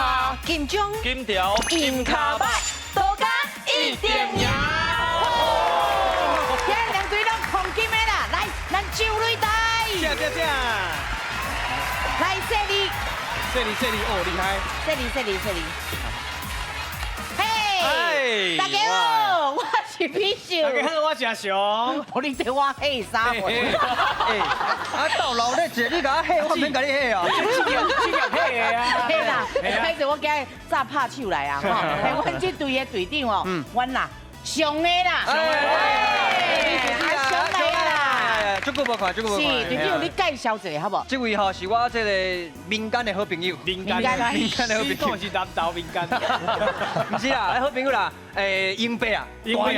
卡金鐘金條金卡捌，多加一點贏。今兩隊攏紅金的啦，來，咱上擂台。正正正。來，這裡。這裡這裡哦，厲害。這裡這裡這裡。嘿，大家好，我是美秀。大家好，我是阿雄。無你對我嘿啥貨？啊，鬥鬧咧坐，你共我嘿，我免共你嘿啊。這個這個嘿的啊。嘿啦，歹勢我今日早拍手來啊！吼，阮這隊的隊長哦，阮啦，上的啦。上的。阿雄來啦。足久無看，足久無看。是，隊長，你介紹一下好無？這位吼是我這個民間的好朋友。民間民間的好朋友。你講是南投民間。毋是啦，好朋友啦，英伯啊，英伯啊。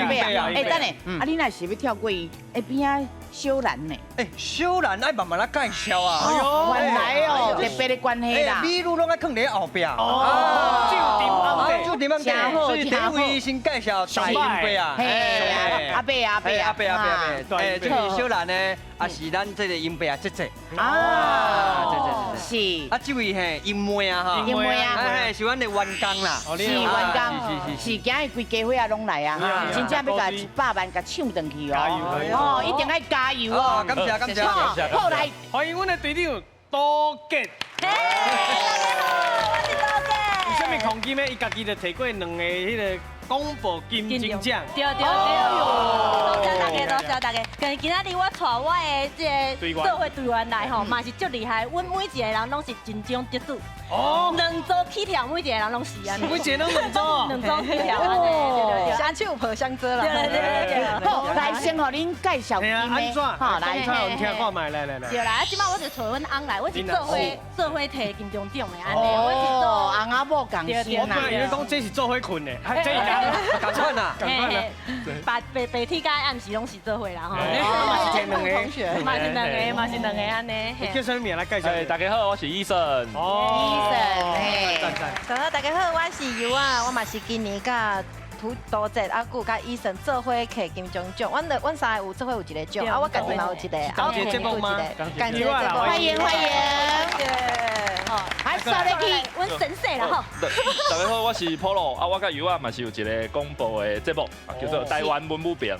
欸，等下，啊，你若是欲跳過伊，欸，邊仔小蘭呢？欸，小蘭愛慢慢來介紹啊。哎呦，原來哦，特別的關係啦。美女攏愛囥佇後壁。哦，酒店暗底。所以第一位先介紹大英伯啊。嘿，阿伯阿伯阿伯阿伯阿伯。欸，這位小蘭呢，也是咱這個英伯啊姐姐。啊，姐姐。是。啊，這位嘿，英妹啊哈。英妹啊。哎，是阮的員工啦。是員工，是今日規家伙仔攏來啊，真正欲共100萬共搶轉去哦。哦，一定愛加油哦！感謝感謝感謝。好，來，歡迎阮的隊長杜傑。嘿，大家好，我是杜傑。為啥物控金呢？伊家己就提過兩个彼个廣播金鐘獎。對對對，多謝大家，多謝大家。今今仔日我帶我的這個做伙隊員來吼，嘛是足厲害。阮每一個人攏是金鐘得主。哦。兩組起跳，每一個人攏是按呢。每一個攏兩組。兩組起跳，按呢。對對對。雙手抱雙遮啦。對對對對。好，來先予恁介紹。按怎？好，來，阮聽看覓，來來來。對啦，啊，這擺我就帶阮翁來，我是做伙做伙提金鐘獎的按呢。我是做翁仔某仝心我本來以為講這是做伙睏的，這是仝款啊，仝款啊。白白白天佮暗時攏是做伙啦吼。嘛是兩個同學，嘛是兩個，嘛是兩個按呢。叫啥物名來介紹？大家好，我是 Eason。哦，Eason，嘿。大家好，我是尤啊，我嘛是今年佮杜傑啊，佮佮 Eason 做伙摕金鐘獎。阮三个有做伙有一個獎，啊，我家己嘛有一個，啊，我節目嗎？感謝節目，歡迎歡迎。還刷入去，阮神社啦吼。大家好，我是 Polo，啊，我佮尤啊嘛是有一個廣播的節目，叫做台灣文武平。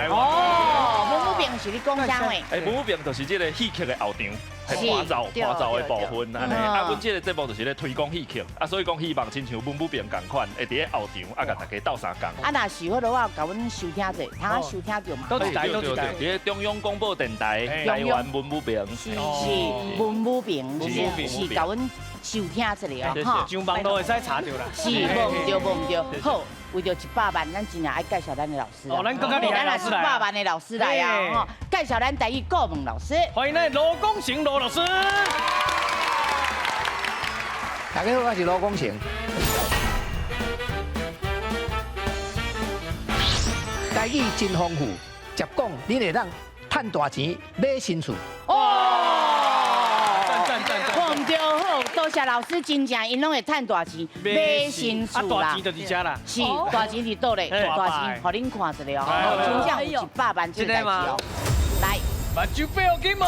哦，文武平是咧講啥話？欸，文武平就是這個戲曲的後場，係伴奏伴奏的部分按呢。啊，阮這個節目就是咧推廣戲曲，啊，所以講希望親像文武平仝款，會佇咧後場啊，共大家鬥相共。啊，若是好，我共阮收聽者，通啊收聽著嘛。佗一台，佗一台。佇咧中央廣播電台台灣文武平。是是文武平，是共阮收聽這個哦，哈。上網都會使查著啦。是，無毋對，無毋對。好，為著100萬，咱真正愛介紹咱的老師。哦，咱閣較厲害老師來。一百萬的老師來啊，吼！介紹咱台語顧問老師。歡迎咱羅功成羅老師。大家好，我是羅功成。台語真豐富，捷講恁會當趁大錢買新厝。哦，讚讚讚讚！無毋對，好，多謝老師，真正𪜶攏會趁大錢買新厝啦。啊，大錢就佇遮啦。是，大錢佇佗咧？大錢，予恁看一下哦，真正有100萬這個代誌哦。來，目睭白金毛。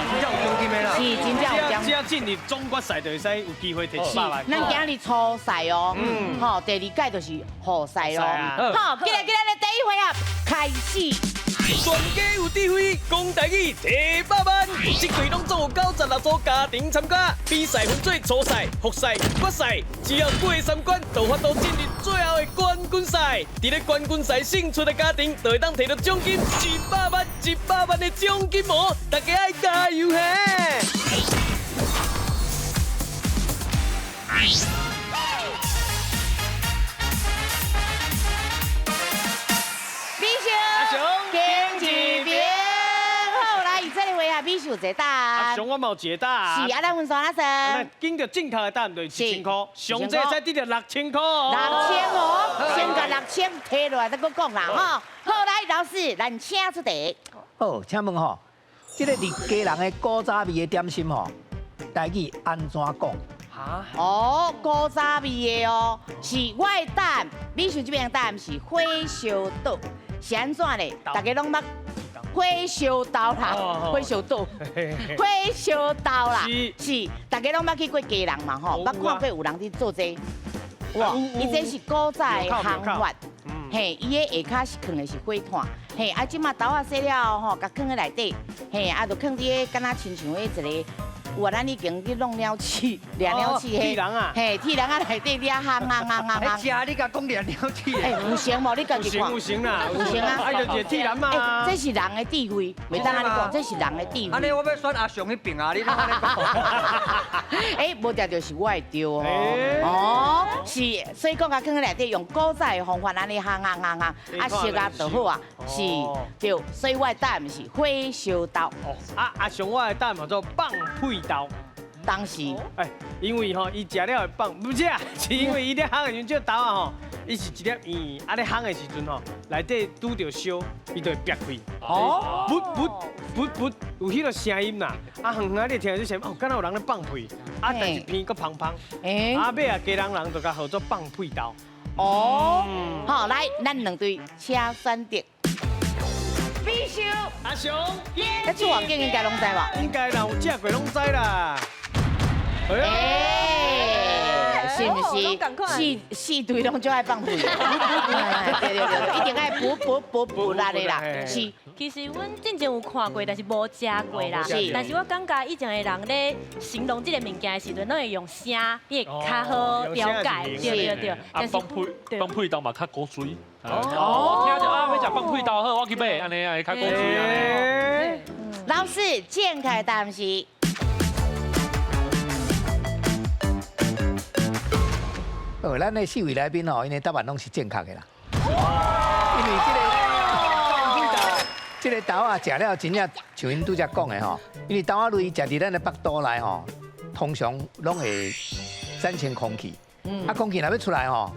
真正有獎金的啦。是，真正有獎。只要進入總決賽就會使有機會提100萬。咱今日初賽哦，吼，第二屆就是複賽咯。好，進來進來，第一回合開始。全家有智慧，講台語提百萬，這隊攏總有96組家庭參加，比賽分做初賽、複賽、決賽，只要過三關，就有法度進入最後的冠軍賽。佇咧冠軍賽勝出的家庭，就會當提著獎金一百萬、一百萬的獎金哦！大家愛加油嘿！美秀，跟一邊，好，來，這個回合美秀一個答案。阿雄，我嘛有一個答案。是，啊，咱分數哪算？揀著正確的答案就是1000塊，上濟會使得著6000塊哦。六千哦，先共6000提落來再閣講啦，吼。好，來，老師，咱請出題。好，請問吼，這個客家人的古早味的點心吼，台語按怎講？哈？哦，古早味的哦，是我的答案，美秀這邊的答案是火燒桌，是按怎咧？大家攏捌火燒豆啦，火燒豆，火燒豆啦，是，大家攏捌去過基隆嘛吼，捌看過有人佇做這個，哇，伊這是古早的烘法，嘿，伊的下跤是囥的是火炭，嘿，啊，這馬豆仔洗了後吼，共囥佇內底，嘿，啊，就囥佇彼敢若親像彼一个。有啊，咱以前去弄鳥鼠、掠鳥鼠，鐵籠啊，嘿，鐵籠仔內底掠烘烘烘烘烘。食你共講掠鳥鼠？欸，有成無？你家己看。有成啦，有成啊！啊，就是鐵籠嘛。這是人的智慧，袂當按呢講，這是人的智慧。按呢我欲選阿雄彼邊啊，你攏按呢講。欸，無定就是我的對哦。哦，是，所以講共囥佇內底用古早的方法，按呢烘烘烘烘，啊熟啊就好啊，是，對，所以我的答案是火燒豆。哦，啊阿雄我的答案叫做放屁豆。當時，哎，因為吼，伊食了會放，不是啊，是因為伊咧烘的時陣，這個豆仔吼，伊是一粒圓，啊咧烘的時陣吼，內底拄著燒，伊就會煏開。哦，噗噗噗噗，有彼個聲音啦。啊，遠遠你聽這聲，哦，敢若有人咧放屁，啊，但是鼻閣芳芳。啊，尾啊，基隆人就共號做放屁豆。哦，好，來，咱兩隊請選擇。必須。阿雄，那出環境應該攏知吧？應該啦，有食過攏知啦。欸，是毋是？四四隊攏足愛放屁，對對對，一定愛補補補補力的啦。是，其實阮進前有看過，但是無食過啦。是，但是我感覺以前的人咧形容這個物件的時陣，攏會用聲，你會較好了解。對對對。啊，放屁，放屁豆嘛較古錐。哦，聽著啊，欲食放屁豆好，我去買，按呢會較古錐按呢。老師，正確答案是。哦，咱的四位來賓吼，𪜶的答案攏是正確的啦。因為這個豆仔食了真正像𪜶拄才講的吼，因為豆仔類食佇咱的腹肚內吼，通常攏會產生空氣。啊，空氣若欲出來吼，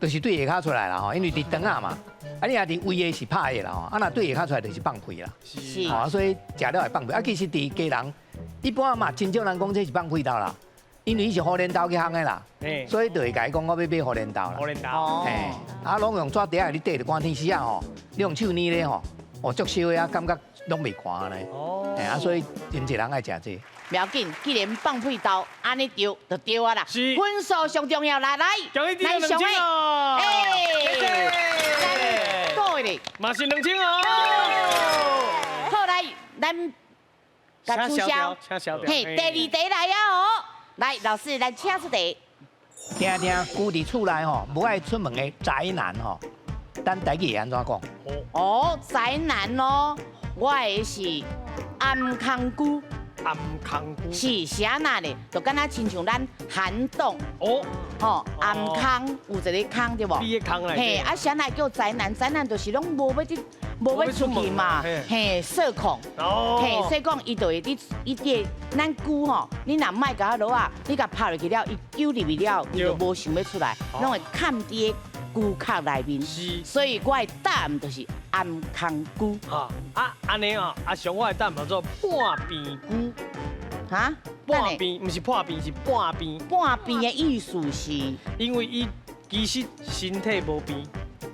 就是對下跤出來啦吼，因為佇腸仔嘛。啊，你若佇胃的是拍的啦吼，啊，若對下跤出來就是放屁啦。是。啊，所以食了會放屁。啊，其實佇家人一般嘛，真少人講這是放屁豆啦。因為伊是荷蘭豆去烘的啦，所以就會共伊講我欲買荷蘭豆啦。荷蘭豆，嘿，啊，攏用紙袋仔你綴著寒天時啊吼，你用手捏咧吼，哦，足燒的啊，感覺攏袂寒呢。哦，嘿啊，所以真濟人愛食這個。不要緊，既然放屁豆按呢對就對啊啦。是。分數上重要，來來，來上的，哎，謝謝。各位咧，嘛是2000哦。好來，咱共取消。嘿，第二題來啊哦。來，老師來請出題。聽聽龜佇厝內吼，無愛出門的宅男吼，咱台語會按怎講？哦，宅男哦，我的是頷空龜。頷空龜是啥那咧？就敢若親像咱涵洞哦，吼，頷空有一個空對無？你的空來。嘿，啊，啥那叫宅男？宅男就是攏無欲佇，無欲出去嘛，嘿，社恐，嘿，所以講伊就會佇伊佇咱龜吼，你若莫共它落啊，你共拍落去了，伊揪入去了，伊就無想欲出來，攏會崁佇個龜殼內面。是，所以我的答案就是頷空龜。啊，按呢哦，阿雄我的答案叫做半邊龜。哈？半邊毋是破病，是半邊。半邊的意思是？因為伊其實身體無病。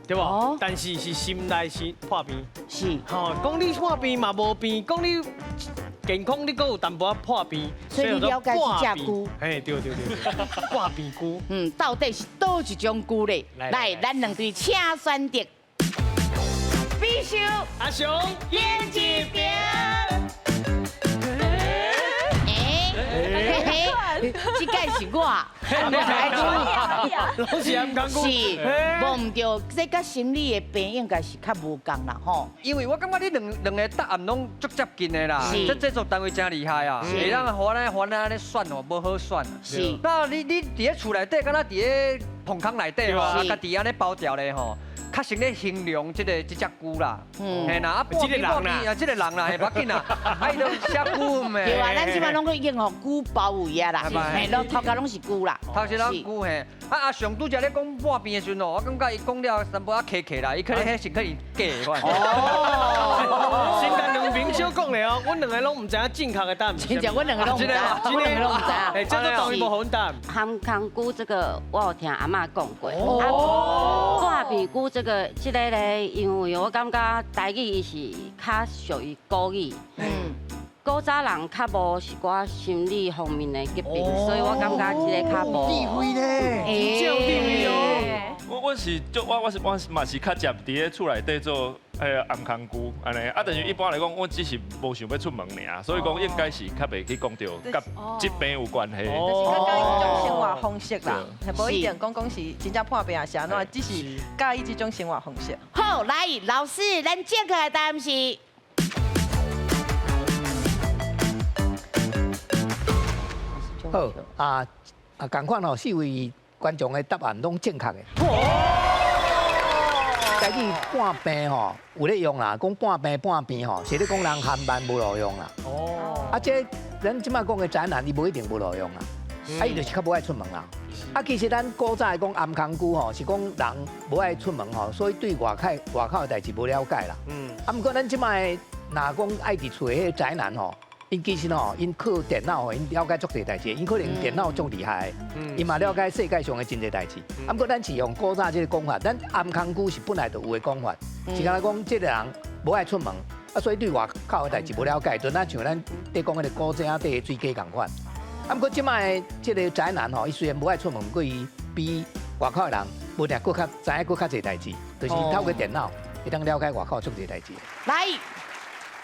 對無？但是是心內是破病。是。吼，講你破病嘛無病，講你健康你閣有淡薄仔破病。所以你了解這隻龜？嘿，對對對，半邊龜。嗯，到底是佗一種龜咧？來，咱兩隊請選擇。必須。阿雄，眼一邊。欸，嘿嘿，這屆是我，攏是頷空龜，是，無毋對，這佮心理的病應該是較無仝啦吼。因為我感覺你兩個答案攏足接近的啦，這製作單位真厲害啊，會當予咱按呢選哦，無好選。是。那你佇咧厝內底，敢若佇咧棚空內底吼，啊，家己按呢包掉咧吼。較先咧形容這隻龜啦，嘿啦，啊半邊半邊啊，這個人啦，嘿，無要緊啦，啊伊都寫龜咩？對啊，咱這擺攏去應付龜包圍啊啦，嘿，攏頭殼攏是龜啦，頭先攏龜嘿。啊阿雄拄才咧講半邊的時陣哦，我感覺伊講了淡薄仔客氣啦，伊可能彼是可能假的款。哦。先共兩邊小講咧哦，阮兩個攏毋知影正確的答案。真正，阮兩個攏毋知，阮兩個攏毋知。哎，這都當伊無予阮答。頷空龜這個我有聽阿嬤講過。哦。半邊龜這個咧，因為我感覺台語伊是較屬於古語。古早人較無一寡心理方面的疾病，所以我感覺這個較無。智慧咧，真有智慧哦。我是足我我是我嘛是較捷佇咧厝內底做彼个頷空龜按呢，啊，但是一般來講，我只是無想欲出門爾，所以講應該是較袂去講著佮疾病有關係。就是較佮意這種生活方式啦，係無一定講講是真正破病是按怎，只是佮意這種生活方式。好，來，老師，咱正確的答案是。好啊啊，仝款吼，四位觀眾的答案攏正確的。台語半病吼有咧用啦，講半病半病吼，是咧講人含慢無路用啦。哦。啊，這咱這擺講的宅男，伊無一定無路用啦。啊，伊就是較無愛出門啦。啊，其實咱古早講頷空龜吼，是講人無愛出門吼，所以對外口的代誌無了解啦。啊，毋過咱這擺若講愛佇厝的彼个宅男吼。𪜶其實吼，𪜶靠電腦吼，𪜶了解足濟代誌，𪜶可能電腦足厲害，伊嘛了解世界上的真濟代誌。啊，毋過咱是用古早這個講法，咱頷空龜是本來就有的講法，是敢若講這個人無愛出門，啊，所以對外口的代誌無了解，就若像咱咧講彼个古井底的水雞仝款。啊，毋過這擺這個宅男吼，伊雖然無愛出門，毋過伊比外口的人無定閣較知影閣較濟代誌，就是透過電腦會當了解外口足濟代誌。來，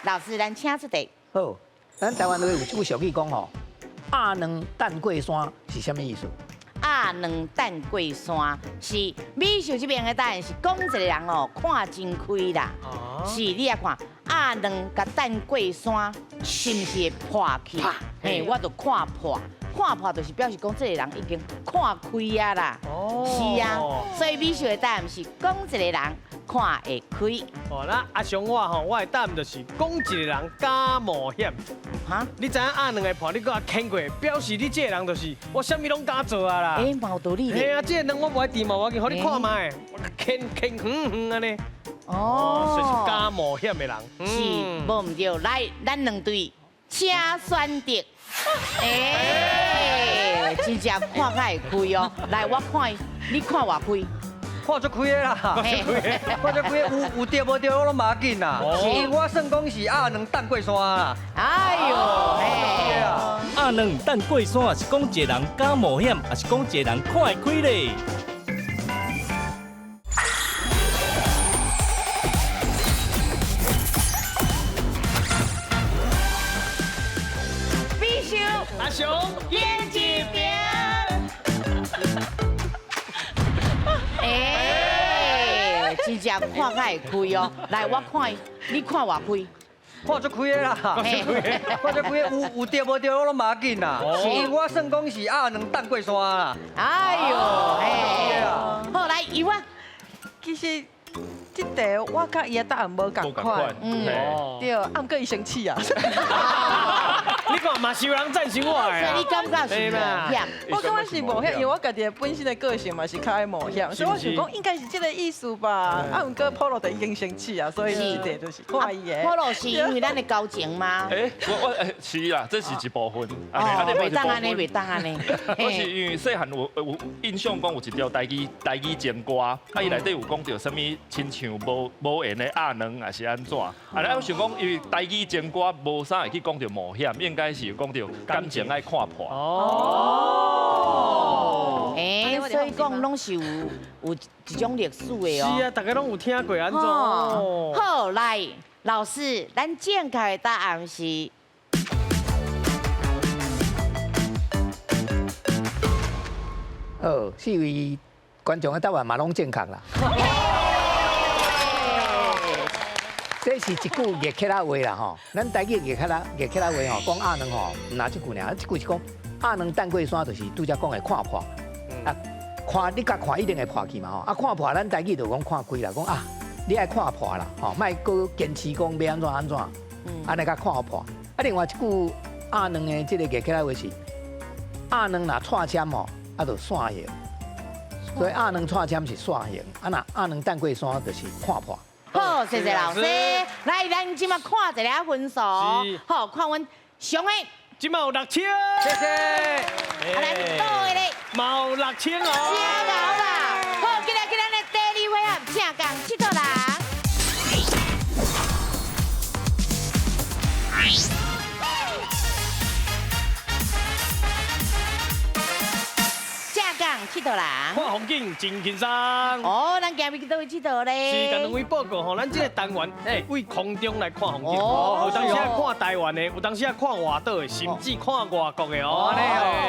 老師，咱請出題。好。咱台灣話有一句俗語講吼，鴨卵等過山是啥物意思？鴨卵等過山是美秀這邊的答案是講一個人哦，看真開啦。是，你來看鴨卵共等過山，是毋是會破去？嘿，我就看破，看破就是表示講這個人已經看開啊啦。是啊，所以美秀的答案是講一個人看會開。哦，那阿雄我吼，我的答案就是講一個人敢冒險。哈？你知影鴨卵會破，你閣較牽過，表示你這個人就是我啥物攏敢做啊啦。欸，嘛有道理咧。嘿啊，這個卵我無愛挃嘛，無要緊，予你看覓，我牽牽遠遠按呢。哦，就是敢冒險的人。是，無毋對。來，咱兩隊，請選擇。欸，真正看較會開哦。來，我看你看偌開。看足開的啦，看足開的，有對無對我攏無要緊啦。因為我算講是鴨卵等過山啦。哎喲，嘿，鴨卵等過山是講一個人敢冒險，還是講一個人看會開咧？必須阿雄演一遍。欸，真正看較會開哦。來，我看你看偌開。看足開的啦，看足開的，有對無對我攏無要緊啦。因為我算講是鴨卵等過山啦。哎喲，嘿，好來，伊我其實這題我佮伊的答案無仝款，對，啊，毋過伊生氣啊。你看嘛是有人贊成我的。所以你感覺是冒險？我感覺是冒險，因為我家己的本身的個性嘛是較愛冒險，所以我想講應該是這個意思吧。啊，毋過普羅就已經生氣啊，所以這個就是看伊的。普羅是因為咱的交情嗎？欸，我欸是啦，這是一部分。哦，袂當按呢，袂當按呢。我是因為細漢有印象講有一條台語情歌，啊，伊內底有講著啥物親像無緣的鴨卵，還是按怎？啊，我想講，因為台語情歌無啥會去講著冒險，應該是講著感情愛看破。哦。欸，所以講攏是有一種歷史的哦。是啊，大家攏有聽過按怎？好，來，老師，咱正確的答案是。好，四位觀眾的答案嘛攏正確啦。這是一句熱客仔話啦吼，咱台語熱客仔話吼，講鴨卵吼，毋若這句爾，這句是講鴨卵等過山，就是拄才講的看破。啊，看你共看一定會破去嘛吼，啊看破咱台語就講看開啦，講啊你愛看破啦，吼，莫閣堅持講欲按怎按怎，按呢共看破。啊，另外一句鴨卵的這個熱客仔話是鴨卵若掣籤吼，啊就散形，所以鴨卵掣籤是散形，啊若鴨卵等過山就是看破。好，謝謝老師。來，咱這馬看一下分數。好，看阮上的，這馬有6000。謝謝。啊，咱倒的咧，嘛有6000哦。真𠢕啦！好，今日咱的第二回合，請 𨑨迌人？看風景真輕鬆。哦，咱今日去佗位𨑨迌咧？是，共兩位報告吼，咱這個單元對空中來看風景，有當時看台灣的，有當時看外島的，甚至看外國的哦。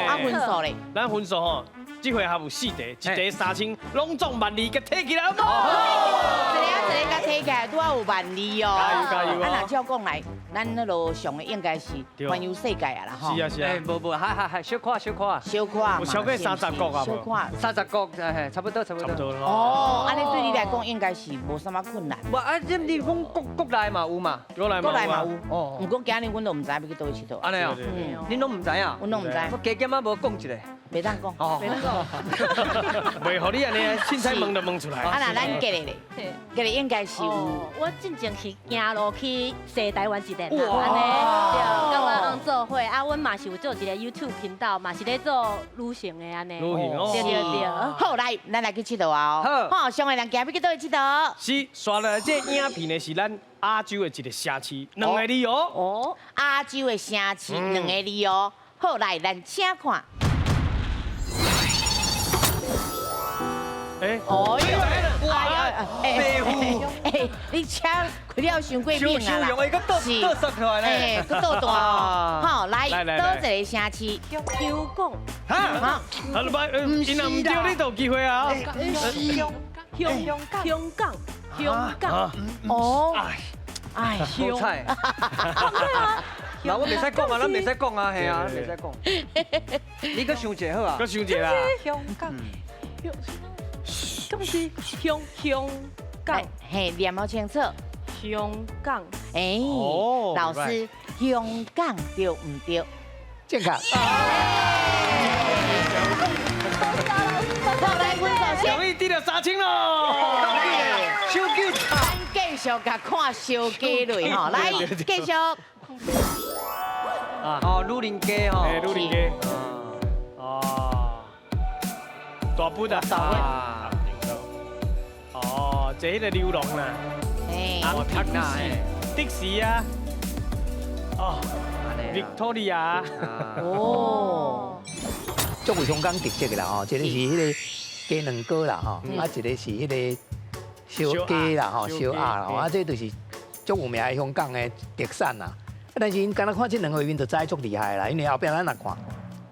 啊，分數咧？咱分數吼，這回合有四題，一題3000，攏總萬二，共提起來好無？一个一个共提起來，拄仔有萬二哦。加油加油！啊，若照講來，咱彼落上的應該是環遊世界啊啦吼。是啊是啊。無無，還還小看小看。小看。有超過30國啊？小看。30國，嘿，差不多差不多。差不多。哦，按呢對你來講應該是無啥物困難。無啊，你講國內嘛有嘛？國內嘛有。哦。毋過今日阮都毋知欲去佗位𨑨迌。按呢哦。恁攏毋知影？阮攏毋知。我加減仔無講一下。袂當講。哦。袂當講。袂予你按呢，凊彩問就問出來。啊，那咱杰咧，杰咧應該是有。我進前是行路去西台灣一遍啦，按呢，對，佮阮翁做伙，啊，阮嘛是有做一個 YouTube 頻道，嘛是咧做旅行的按呢。旅行哦。對對對。好，來，咱來去𨑨迌啊！好，好，上個人今欲去佗位𨑨迌？是，紲落來這個影片呢，是咱亞洲的一個城市，兩個字哦。哦，亞洲的城市，兩個字哦。好，來，咱請看。哎，哦喲，哇，白虎，哎，你車開了傷過猛啊啦，是，倒煞出來咧，哎，閣倒大哦，好，來，佗一个城市？香港，哈，好了吧，伊若毋對，你就有機會啊。香香港，香港，哦，哎，無彩，嗱，我袂使講啊，咱袂使講啊，係啊，袂使講。你閣想一下好啊？閣想一下啦。香港。敢是香香港，嘿，念好清楚。香港，哎，老師，香港對毋對？正確。好，來，阮首先。容易得了3000咯。手機。咱繼續共看燒雞類吼，來，繼續。哦，女人街吼。哎，女人街。哦。大埔啊，大埔。哦，這彼个流浪啦，哦，的士啊，哦，Victoria，哦，足有香港特色的啦吼，一个是彼个雞卵糕啦吼，啊一個是彼個燒雞啦吼，燒鴨啦吼，啊這就是足有名的香港的特產啦。但是𪜶敢若看這兩個畫面就知足厲害啦，因為後壁咱若看，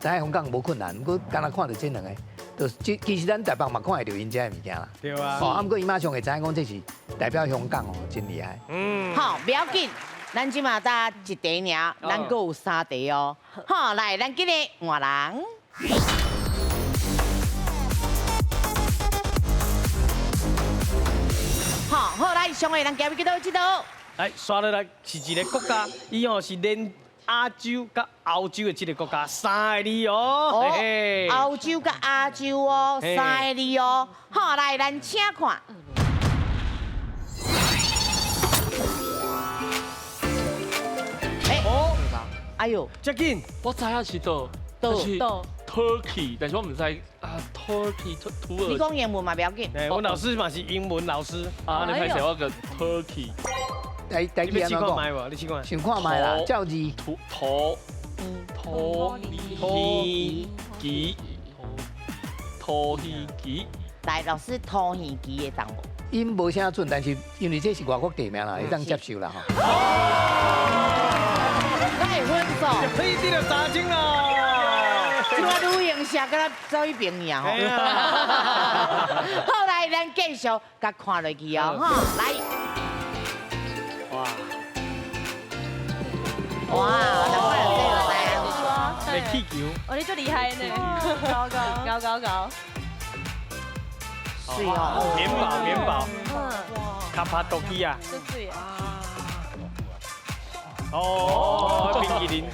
知影香港無困難，毋過敢若看著這兩個。就是，其實咱台北嘛看會著𪜶遮的物件啦。對啊。哦，啊，毋過伊馬上會知影講這是代表香港哦，真厲害。嗯。好，不要緊，咱這馬才一題爾，咱閣有三題哦。好，來，咱今日換人。好，好，來，上個人今日去佗位𨑨迌？來，紲落來是一個國家，伊吼是連亞洲佮歐洲的這個國家，三個字哦。歐洲佮亞洲哦，三個字哦。好，來，咱請看。哦，哎呦，這緊，我知影是佗，佗 Turkey，但是我毋知啊，Turkey 土耳其。你講英文嘛，不要緊。阮老師嘛是英文老師啊，你歹勢我個 Turkey。台語按怎講？你試看，想看覓啦，照字。土土土耳其，土耳其。來，老師，土耳其會當無？音無啥準，但是因為這是外國地名啦，會當接受啦吼。哪會分數？你得了3000咯！這個旅行社敢若走去邊爾吼。好，來，咱繼續共看落去哦，吼，來。哇！哇！難怪這個知啊！氣球。哦，你足厲害呢！高高高高高。水哦。棉寶棉寶。卡帕多基亞。足水啊！哦，冰淇淋。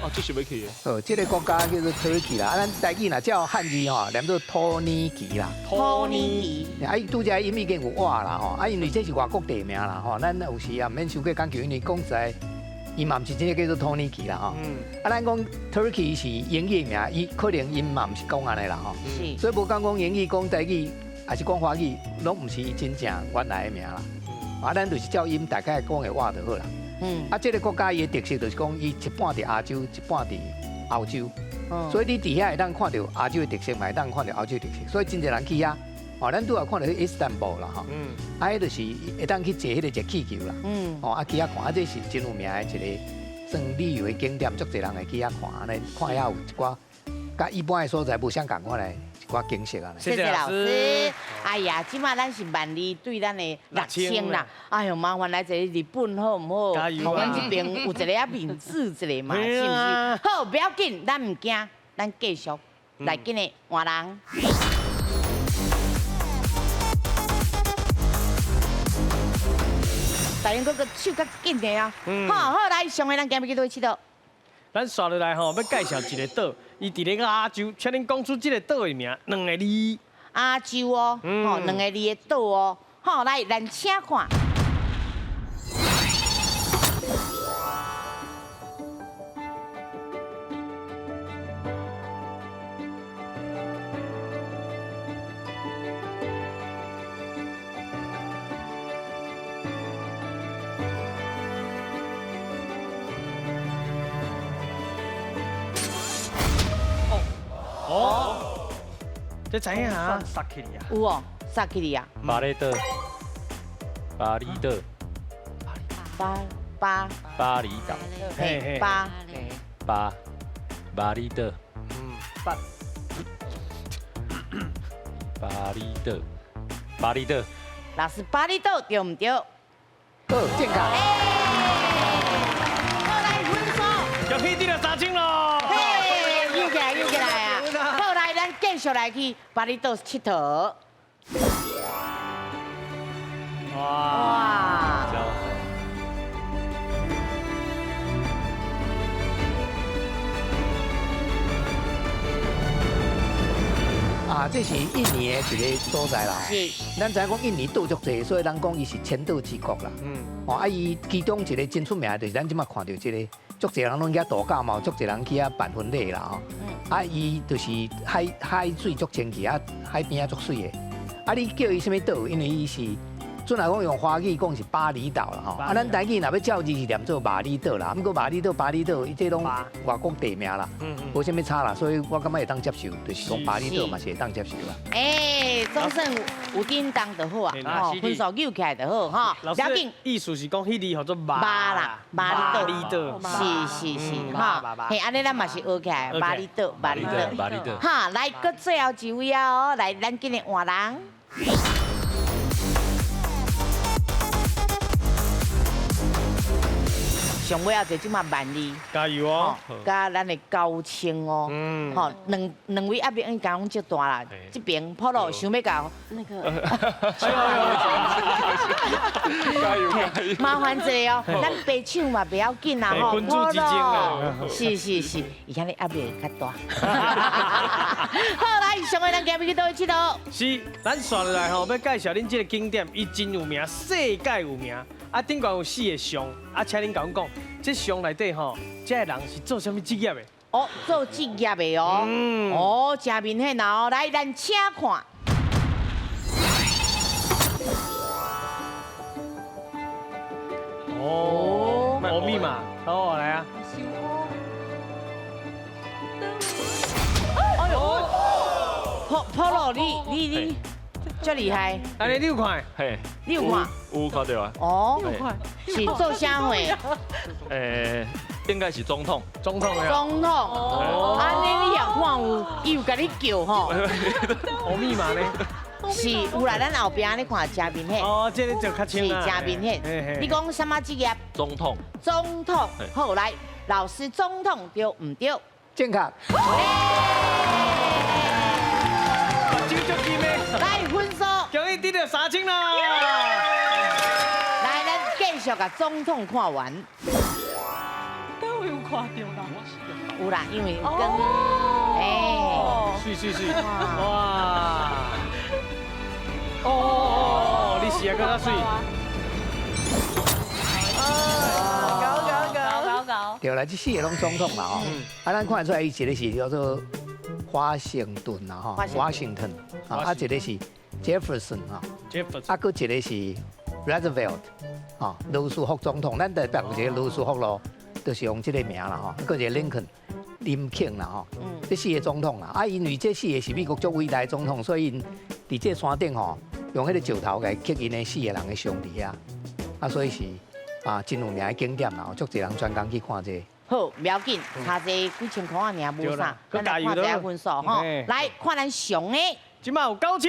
哦，這是欲去的。哦，這個國家叫做 Turkey 啦，啊，咱台語若照漢字吼，念做土耳其啦。土耳其。啊，伊拄才音已經有活啦吼，啊，因為這是外國地名啦吼，咱有時也毋免傷過講究，因為講實在，伊嘛毋是真个叫做土耳其啦吼。啊，咱講 Turkey 是英語名，伊可能𪜶嘛毋是講按呢啦吼。是。所以無講講英語、講台語，抑是講華語，攏毋是伊真正原來的名啦。啊，咱就是照𪜶大概講的話就好啦。啊，這個國家伊的特色就是講，伊一半佇亞洲，一半佇歐洲。所以你佇遐會當看著亞洲的特色，嘛會當看著歐洲的特色，所以真濟人去遐。哦，咱拄仔看著彼伊斯坦布爾啦吼，啊，彼就是會當去坐彼個熱氣球啦，哦，啊去遐看，啊這是真有名的一个算旅遊的景點，足濟人會去遐看，按呢看遐有一寡佮一般的所在無相仝款的一寡景色按呢。謝謝老師。哎呀，這馬咱是萬里對咱的6000啦。哎喲，麻煩來一个日本好毋好？加油啊！阮這邊有一个啊面子一个嘛，是毋是？好，不要緊，咱毋驚，咱繼續來緊的換人。大勇哥閣手較緊的啊！好，好來，上个人今日去佗位𨑨迌？咱紲落來吼，欲介紹一个島，伊佇咧亞洲，請恁講出這个島的名，兩个字。亞洲哦，吼，兩个字的島哦，好，來，咱請看。哦，這知影啊？殺起啊！有哦，殺起哩啊！巴厘島，巴厘島，巴巴巴厘島，嘿巴巴巴厘島，巴巴厘島，巴厘島。老師，巴厘島對毋對？好，正確。好，來分數。恭喜得了3000咯！嘿，又起來又起來啊！好，來，咱繼續來去巴厘島𨑨迌。哇！啊，這是印尼的一個所在啦。是。咱知影講印尼島足濟，所以人講伊是千島之國啦。哦，啊，伊其中一個真出名的就是咱這馬看著這個，足濟人攏去遐度假嘛，足濟人去遐辦婚禮啦吼。啊，伊就是海海水足清氣，啊，海邊仔足媠的。啊，你叫伊啥物島？因為伊是準來講用華語講是巴厘島啦吼。啊，咱台語若欲照字是念做馬里島啦。毋過馬里島、巴厘島，伊這攏外國地名啦，無啥物差啦。所以我感覺會當接受，就是講巴厘島嘛是會當接受啦。欸，總算有叮當就好啊，吼，分數扭起來就好吼。老師，意思是講彼字叫做馬啦，馬厘島，是是是，吼，嘿，按呢咱嘛是學起來，巴厘島，巴厘島，巴厘島。哈，來，閣最後一位哦，來，咱緊來換人。上尾仔這這馬萬里，加油哦！佮咱的9000哦，吼，兩兩位壓力應該攏足大啦。這邊普羅想欲共那個，加油加油！麻煩一下哦，咱白手嘛袂要緊啦吼，君子之爭啊，是是是，伊遐尼壓力會較大。好，來，上个人今日去佗位𨑨迌？是，咱紲落來吼，欲介紹恁這个景點，伊真有名，世界有名。啊，頂懸有四个像，啊，請恁共阮講，這像內底吼，這个人是做啥物職業的？哦，做職業的哦，哦，真明顯啊！哦，來，咱請看。哦，歐密碼，好，來啊。哎呦，普普羅，你你你。足厲害！按呢你有看？嘿，你有看？有看著啊。哦，是做啥貨？應該是總統。總統啊。總統。哦。按呢你也看有，伊有共你叫吼。哦，密碼呢？是有啦，咱後壁你看真明顯。哦，這个就較清是真明顯。你講啥物職業？總統。總統。好，來，老師，總統對毋對？正確。來分數，恭喜得著3000啦！來，咱繼續共總統看完。都有看著啦。有啦，因為有光。哎，媠媠媠！哇！哦，你是啊，閣較媠。搞搞搞搞搞！對啦，這四个攏總統啦吼。啊，咱看得出來，伊一个是叫做華盛頓啦吼，華盛頓啊，一个是 Jefferson 啊，啊，閣一個是 Roosevelt 啊，羅斯福總統，咱台北有一個羅斯福路，就是用這个名啦吼。閣一個林肯，林肯啦吼，這四個總統啦，啊，因為這四個是美國足偉大的總統，所以𪜶佇這山頂吼，用彼個石頭來刻𪜶的四個人的像佇遐，啊，所以是啊真有名的景點啦，足濟人專工去看這個。好，不要緊，差這幾千箍仔爾，無啥，咱來看一下分數吼。來看咱上的，這馬有9000。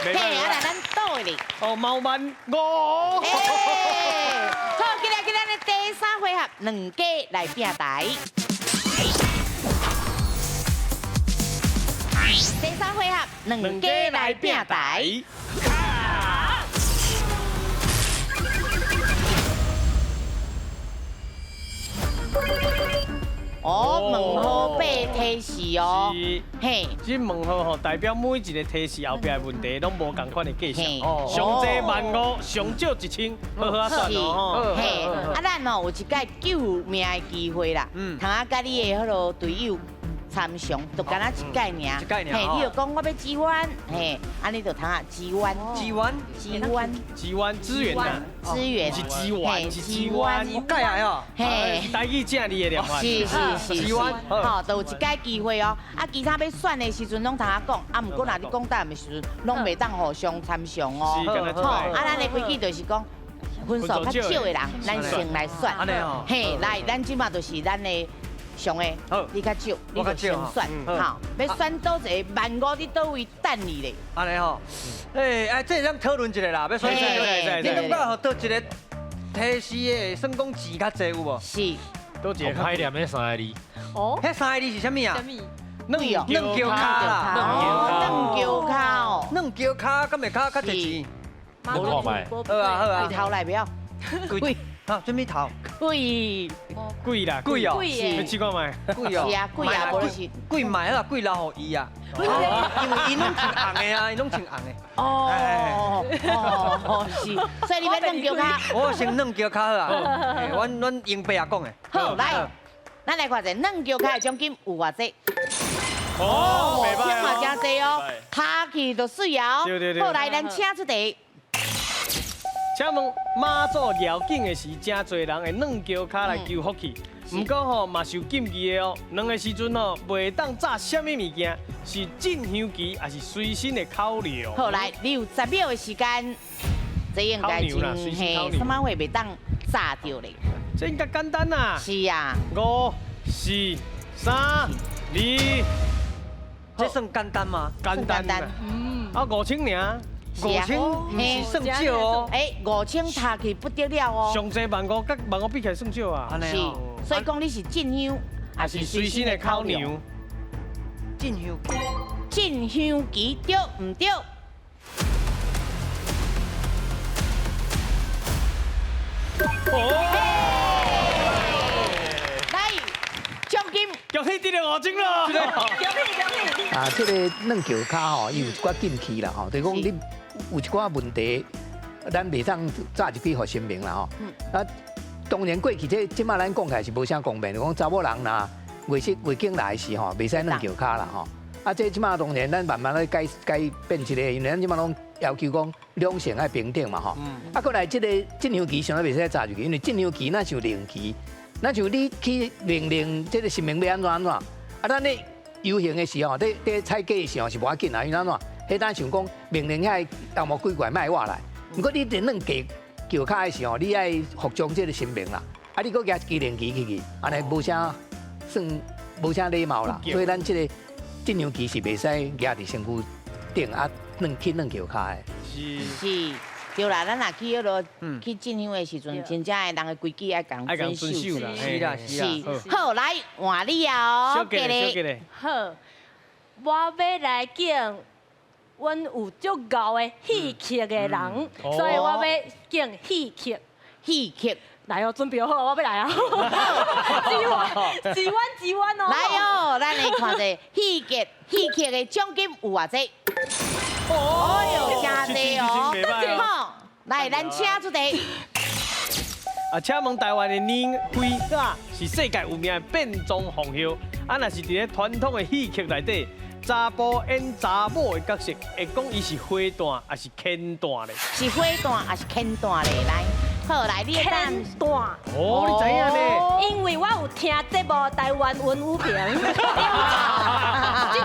嘿，啊來咱倒的咧。哦，貓萬五。好，今日今日的第三回合，兩家來拼台。第三回合，兩家來拼台。哦，问号八提示哦，嘿，这问号吼代表每一个提示后壁的问题拢无仝款的价钱，上济15,000，上少1000，好好仔算哦。嘿，啊，咱哦有一届救命的机会啦，通啊，佮你的彼个队友参详，就干焦一届尔，一届尔，嘿，你就讲我欲支援，嘿，按呢就通啊支援，支援，支援，支援，支援啊，支援，是支援，是支援，我改啊哟，嘿，台语正字的念法，是是是，支援，吼，就有一届机会哦。啊，其他欲选的时阵拢通啊讲，啊，毋过若你讲答案的时阵，拢袂当互相参详哦。吼，啊，咱的规矩就是讲，分数较少的人，咱先来选。嘿，来，咱这马就是咱的。上的，你较少，你就先选，好，欲选佗一个15,000伫佗位等你咧。按呢吼，哎哎，这咱讨论一下啦，欲选啥？你感觉予佗一个提示的，算讲钱较济有无？是，佗一个歹念彼三个字。哦，彼三个字是啥物啊？软软桥跤啦，软桥跤哦，软桥跤，敢会较较济钱？无看觅。好啊好啊。贵头来不要？贵。啊，啥物头？贵。贵啦，贵哦，你试看觅。贵哦。是啊，贵啊，无就是贵买啊，贵留予伊啊。因为伊拢穿红的啊，伊拢穿红的。哦哦，是，所以你欲软桥跤。我先软桥跤好啊，阮阮英伯也讲的。好，来，咱来看者软桥跤的奖金有偌济？哦，5000嘛真济哦，拍去就媠啊。对对对。好，来，咱请出题。请问妈祖绕境的时，真济人会软桥跤来求福气。毋过吼嘛是有禁忌的哦，两个时阵吼袂当炸啥物物件，是进香旗还是随身的口粮？好，来，你有10秒的时间，这应该真嘿，什么会袂当炸著咧？这应该简单啦。是啊。5、4、3、2，这算简单吗？简单。嗯。啊，5000尔。5000毋是算少哦。哎，5000拍去不得了哦。上济15,000，佮15,000比起来算少啊。是，所以讲你是进香，还是随身的口粮？进香。进香旗对毋对？哦。来，奖金。恭喜得到5000了。恭喜恭喜。啊，这个软桥跤吼，伊有一寡禁忌啦吼，就是讲你有一寡问题，咱袂当早入去予神明啦吼。啊，当然过去这这马咱讲起来是无啥公平，讲查某人若月色月经来时吼，袂使软桥跤啦吼。啊，这这马当然咱慢慢咧改改变一个，因为咱这马拢要求讲两性爱平等嘛吼。啊，过来这个进香旗上来袂使早入去，因为进香旗那像令旗，若像你去命令这个神明欲按怎按怎，啊，咱咧游行的时候，咧咧采集的时候是无要紧啊，因为按怎？彼当想讲命令遐妖魔鬼怪莫活来。毋过你伫软桥跤的时候，你爱服从这个神明啦。啊，你阁举一支令旗去去，按呢无啥算无啥礼貌啦。所以咱这个进香旗是袂使举伫身躯顶啊，软去软桥跤的。是是。对啦，咱若去彼落去进香的时阵，真正的人的规矩爱共遵守啦。是啦是啦。好，来换你啊哦，小杰。好，我欲来敬阮有足𠢕的戏曲的人，所以我欲敬戏曲。戏曲。来哦，准备好，我欲来啊！支援，支援，支援哦！来哦，咱来看者戏曲，戏曲的奖金有偌济？哦哟，真济哦！好，来，咱请出题。啊，请问台湾的年花甲是世界有名的变装皇后，啊，若是伫咧传统的戏曲内底，查埔演查某的角色，会讲伊是花旦还是牵旦咧？是花旦还是牵旦咧？来，好，來，你的答案。牵弹。哦，你知影呢？因為我有聽節目台灣溫舞評，真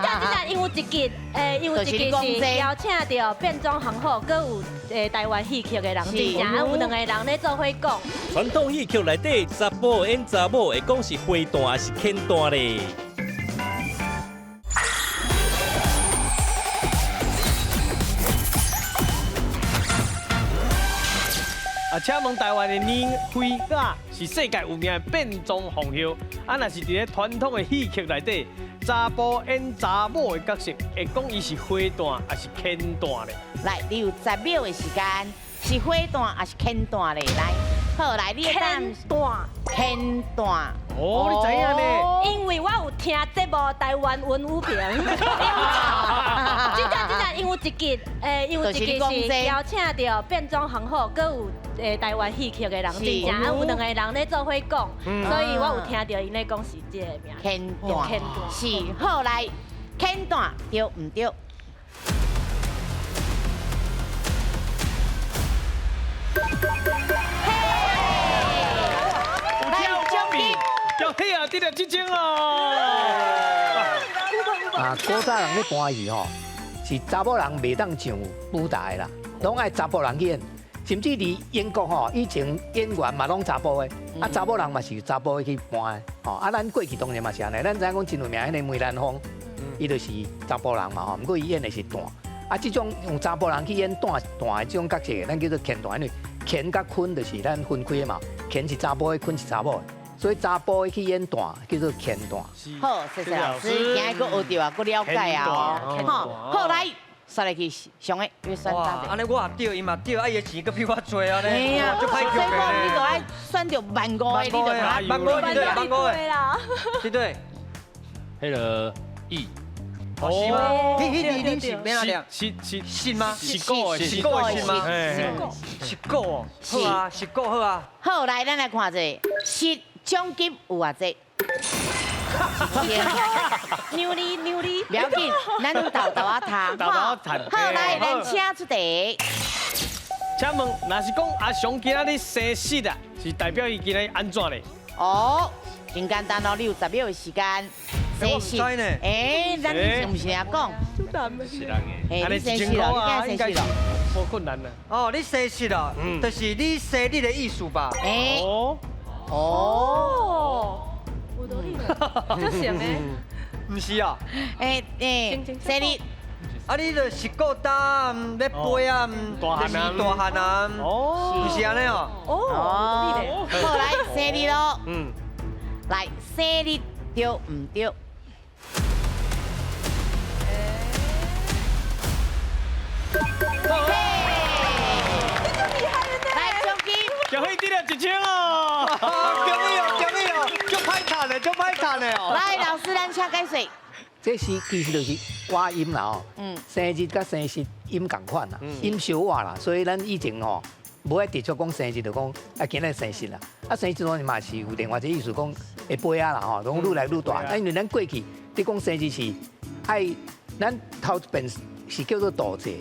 正真正，因有一集，因有一集是邀請到變裝皇后，閣有台灣戲曲的人，真正啊有兩個人咧做伙講。傳統戲曲內底，查埔演查某會講是花旦還是牽旦咧？啊，請問台灣的年花雅是世界有名的變裝皇后，啊，若是佇咧傳統的戲曲內底，查埔演查某的角色，會講伊是花旦還是牽旦咧？來，你有10秒的時間，是花旦還是牽旦咧？來，好，來，你的答案。牽旦。牽旦。哦，你知影呢？因為我有聽節目台灣溫舞評，真正真正，因有一集，因有一集是邀請到變裝皇后，閣有台灣戲曲的人，真正啊有兩個人咧做伙講，所以我有聽到𪜶咧講是這個名。牽旦。牽旦。是，好，來，牽旦對毋對？恭喜啊！得了這獎哦！啊，古早人咧搬戲吼，是查某人袂當上舞台啦，攏愛查埔人去演。甚至佇英國吼，以前演員嘛攏查埔的，啊查某人嘛是查埔的去搬的。吼，啊咱過去當然嘛是按呢，咱知影講真有名彼个梅蘭芳，伊就是查埔人嘛吼，毋過伊演的是旦。啊，這種用查埔人去演旦旦的這種角色，咱叫做乾旦，因為乾佮坤就是咱分開的嘛，乾是查埔的，坤是查某的。所以查埔的去演旦叫做乾旦。好，謝謝老師，今日閣學著啊，閣了解啊，吼，好來，煞來去上個要選答按呢我也對，伊嘛對，啊伊的錢閣比我濟按呢，嘿啊，足歹所以講你就愛選著萬五个，你就萬五個，萬五個，這對，彼个乙。哦，是嗎？你是欲按怎念？是是是嗎？是古的，是古的是嗎？是古哦，好啊，是古好啊。好，來，咱來看一下，是獎金有偌濟？牛哩牛哩，不要緊，咱攏豆豆仔讀，豆豆仔讀。好，來，咱請出題。請問，若是講阿雄今仔日生日啊，是代表伊今仔日按怎咧？哦，真簡單哦，你有10秒的時間。生日，哎，咱以前毋是按呢講？是人的。哎，你生日咯，你今生日咯，無困難啦。哦，你生日咯，就是你生日的意思吧？哎，哦，哦，有道理，這像的，毋是啊？哎哎，生日，啊，你就是顧擔欲飛啊，就是大漢啊，哦，毋是按呢哦。哦，好，來生日咯，來生日對毋對？來，獎金，恭喜得了1000哦！恭喜哦，恭喜哦，足歹趁的，足歹趁的哦。來，老師，咱請解說。這是其實就是倚音啦吼，生日佮生時音仝款啦，音相倚啦，所以咱以前吼無愛直接講生日，就講啊今仔生日啦。啊生日當然嘛是有另外一個意思，講會飛啊啦吼，講愈來愈大。啊因為咱過去你講生日是愛咱頭一遍是叫做度節，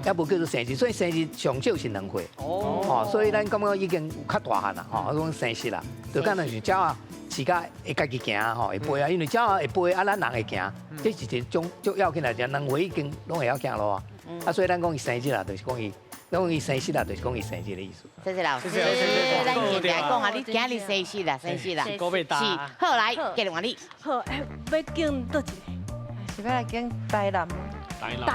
猶無叫做生日，所以生日上少是2歲。哦，所以咱感覺已經有較大漢啦，吼，講生日啦，就敢若是鳥仔。飼甲會家己行吼，會飛啊，因為鳥仔會飛，啊，咱人會行，這是一種足要緊的，2歲已經攏會曉走路啊。啊，所以咱講伊生日啦，就是講伊，講伊生日啦，就是講伊生日的意思。謝謝老師，咱以前常講啊，你今日生日啦，生日啦，是，好來，繼續換你。好，欲揀佗一個？是欲來揀台南。台南，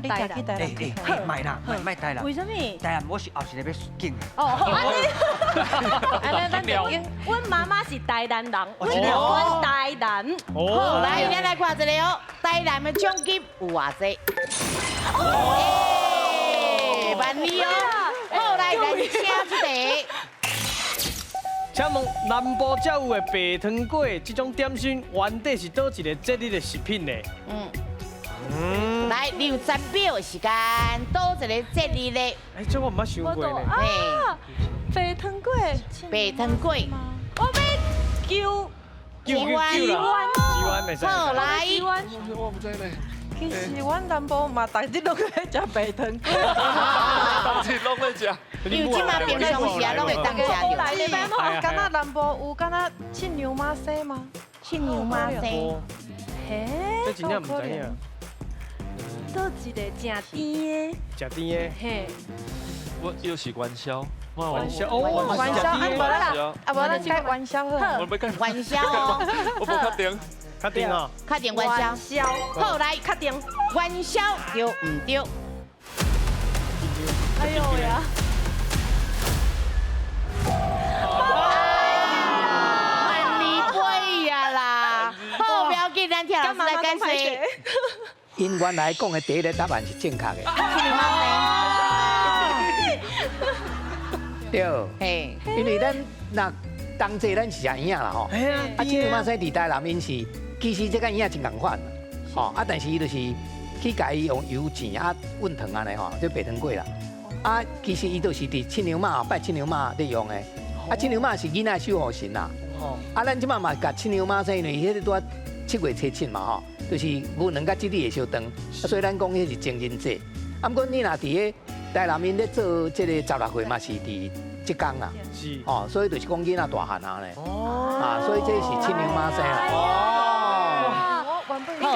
你行去台南。欸，莫啦，莫台南。為啥物？台南我是後一個欲揀的。哦，好，按呢，按呢，咱就揀。阮媽媽是台南人，阮就揀台南。好，來，咱來看一下哦，台南的獎金有偌濟？哦，萬里哦。好，來，咱請出題。請問南部才有的白糖粿這種點心，原底是佗一個節日的食品呢？來，你有10秒的時間，佗一個節日咧？哎，這我毋捌想過呢。啊，白糖粿，白糖粿，我欲求救救啦，好，來，我唔知呢。其實阮南部嘛，逐日攏咧食白糖粿。冬至攏咧食。因為這馬平常時啊，攏會當食著。敢若南部有敢若七娘媽生嗎？七娘媽生。嘿，這真正毋知影。倒一个誠甜的？誠甜的。嘿。我又是元宵。元宵哦，元宵啊，無啦，啊無咱改元宵好。我欲改元宵哦。我無確定。確定哦。確定元宵。好來，確定。元宵對毋對？哎呦呀！萬里飛呀啦！好，不要緊，咱聽老師來解釋。𪜶原來講的第一个答案是正確的。對，嘿，因為咱若冬至咱是食圓仔啦吼，啊，七娘媽生佇台南𪜶是其實這佮圓仔真仝款，吼，啊，但是伊就是去共伊用油煎啊溫糖按呢吼，這白糖粿啦，啊，其實伊就是佇七娘媽拜七娘媽咧用的，啊，七娘媽是囡仔守護神啦，啊，咱這擺嘛共七娘媽生，因為彼個拄仔七月初七嘛吼，就是牛郎佮織女會相頓，所以咱講彼是情人節。啊，毋過你若佇咧台南𪜶咧做這個16歲嘛是佇這工啦，是，哦，所以就是講囡仔大漢啊咧，啊，所以這是七娘媽生啦。哦，好，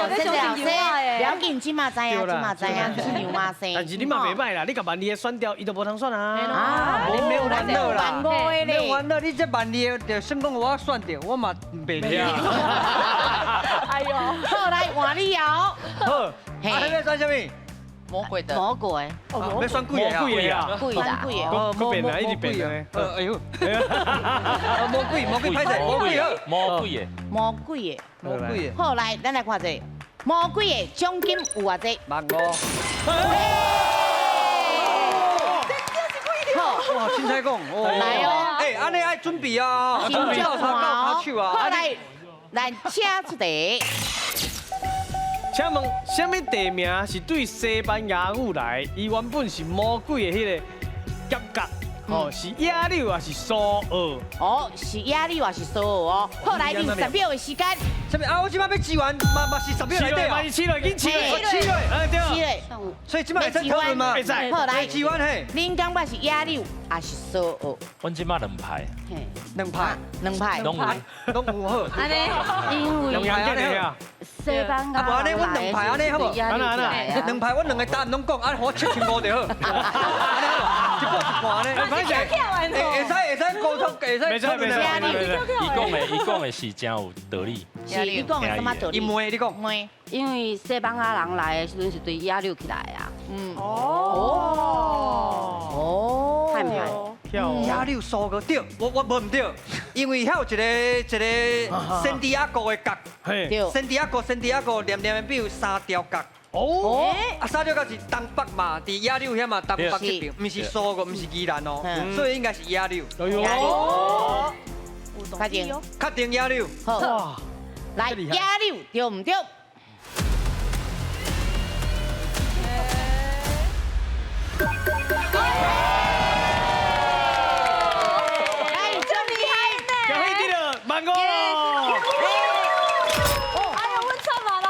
謝謝老師，不要緊，這馬知影，這馬知影，七娘媽生。但是你嘛袂歹啦，你共萬二个選掉，伊就無通選啊。啊，你免煩惱啦，免煩惱，你這萬二个就算講我選著，我嘛袂理。哎呦，好，來換你哦。好，啊，你欲選啥物？魔鬼的。魔鬼。欲選鬼的啊？鬼的啊。鬼啦。鬼的。閣變啦，一直變的。哎呦。魔鬼，魔鬼歹勢，魔鬼好。魔鬼的。魔鬼的。魔鬼的。好，來，咱來看這魔鬼的獎金有偌濟？萬五。好，哇，凊彩講，來哦。欸，按呢愛準備啊，準備到三到跤手啊。好，來，咱請出題。請問，啥物地名是對西班牙語來？伊原本是魔鬼的彼个夹角，哦，是野柳還是蘇澳？哦，是野柳還是蘇澳哦？好，來，你10秒的時間。啥物啊？我這擺欲支援，嘛嘛是10秒內底啊。嘛是試落，緊試落，試落，哎對。試落。所以這擺會使討論嗎？會使。好，來支援嘿。恁感覺是野柳還是蘇澳？阮這擺兩派。兩派。兩派。攏有。攏有好。按呢，因為兩樣西班牙。啊，無按呢，阮兩派按呢好無？兩派，阮兩个答案攏講，啊，予我75就好。按呢好無？一半一半按呢。歹勢。會使會使溝通，會使。袂使袂使。伊講的是真有道理。是，你講的什麼道理？伊問你講。問。因為西班牙人來的時陣是對野柳起來的啊。嗯。哦。哦。歹毋歹？野柳蘇澳對，我無毋對，因為遐有一个聖地亞哥的角，聖地亞哥聖地亞哥黏黏的邊有三條角。哦，啊三條角是東北嘛，佇野柳遐嘛，東北這邊，毋是蘇澳，毋是宜蘭哦，所以應該是野柳。哦，確定，確定野柳。好，來野柳對毋對？來，真厲害！恭喜你了，萬五咯！哎呦，阮慘啊啦！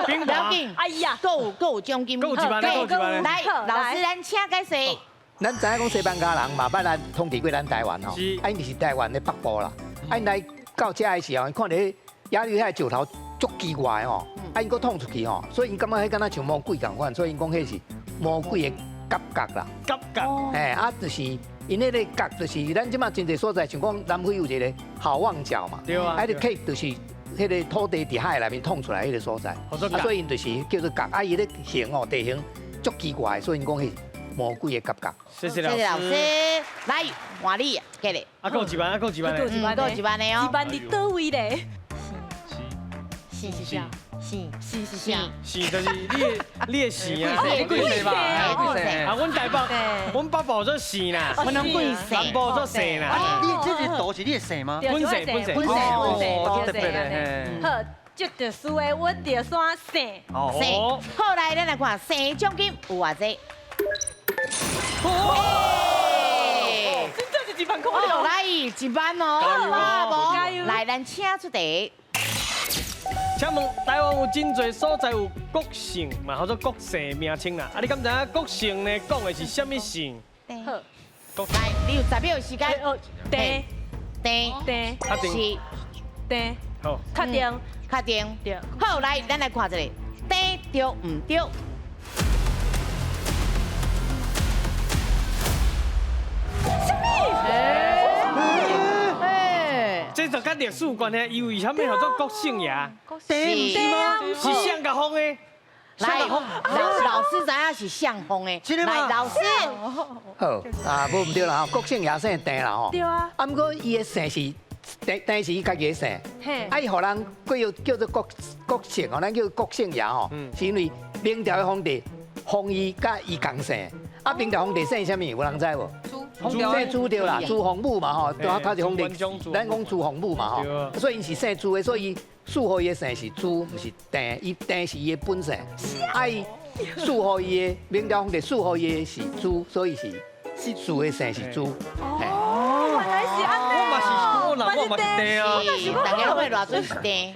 不要緊，哎呀，閣有獎金，閣有一萬，閣有一萬。來，老師，咱請解釋。咱知影講西班牙人嘛捌來統治過咱台灣吼，啊，𪜶就是台灣的北部啦。啊，𪜶來到遮的時候，𪜶看著彼野柳遐石頭足奇怪吼，啊，𪜶閣創出去吼，所以𪜶感覺彼敢若像魔鬼仝款，所以𪜶講彼是魔鬼的夾角啦。夾角。嘿，啊，就是𪜶彼个角，就是咱這馬真濟所在，像講南非有一个好望角嘛，對啊，啊，就客就是彼个土地佇海內面創出來彼个所在，啊，所以𪜶就是叫做角，啊，伊咧形哦，地形足奇怪，所以𪜶講彼是魔鬼的夾角。謝謝老師，來換你，繼續。啊，閣有一萬，啊，閣有一萬，閣有一萬，閣有一萬的哦。一萬佇佗位咧？是是是是是是是，就是你的姓啊，你贵姓吧？啊，阮台北，阮北部做姓啦，阮拢贵姓，南部做姓啦。你这个图是你的姓吗？本姓，本姓，本姓，本姓，特别的。好，这特殊的，阮就选姓。姓。好，来，咱来看姓奖金有偌济？真正是一万块。来一万哦，加油！来，咱请出题。請問台灣有真濟所在有郭姓，嘛號做郭姓名稱啦。啊，你敢知影郭姓呢講的是啥物姓？好，來，你有10秒時間。鄭鄭鄭確定是鄭，好，確定確定。對。好，來，咱來看一下，鄭對毋對？啥物？這就佮歷史有關係，伊為啥物號做郭姓爺？是是誰共封的？來，老師知影是誰封的。來，老師。好，啊，無毋對啦吼，郭姓爺姓鄭啦吼。對啊。啊，毋過伊的姓是鄭，鄭是伊家己的姓。啊，伊予人閣叫做郭郭姓吼，咱叫郭姓爺吼，是因為明朝的皇帝封伊佮伊仝姓。啊，明朝皇帝姓啥物？有人知無？姓朱對啦，朱洪武嘛吼，對啊，他是皇帝，咱講朱洪武嘛吼，所以𪜶是姓朱的，所以賜予伊的姓是朱，毋是鄭，伊鄭是伊的本姓，啊伊賜予伊的明朝皇帝賜予伊的是朱，所以是朱的姓是朱。哦，原來是按呢。我嘛是，我嘛是鄭啊，大家攏會偌準是鄭。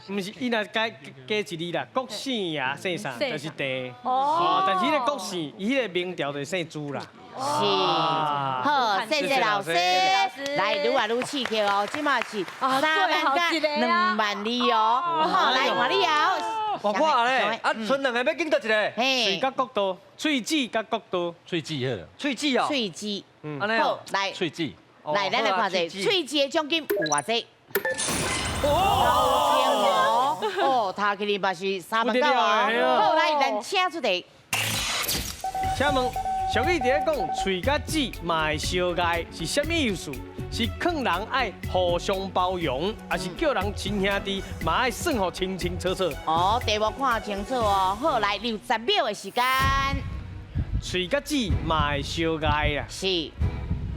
毋是，伊若加加一字啦，郭姓爺姓啥？就是鄭。哦，但是彼個郭姓，伊彼個明朝就姓朱啦。是，好，謝謝老師。來，愈來愈刺激哦，這馬是3萬佮2萬2哦。好，來換你哦。換我咧，啊，賰兩個欲揀佗一个？喙佮國道，喙齒佮國道，喙齒好。喙齒哦。喙齒。好，來。喙齒。來，咱來看者，喙齒的獎金有偌濟？哦，哦，讀起來嘛是3萬9哦。好，來，咱請出題。請問。俗語佇咧講，喙佮舌嘛會相礙，是啥物意思？是勸人愛互相包容，抑是叫人親兄弟嘛愛算予清清楚楚？哦，題目看清楚哦。好，來，你有10秒的時間。喙佮舌嘛會相礙啊。是。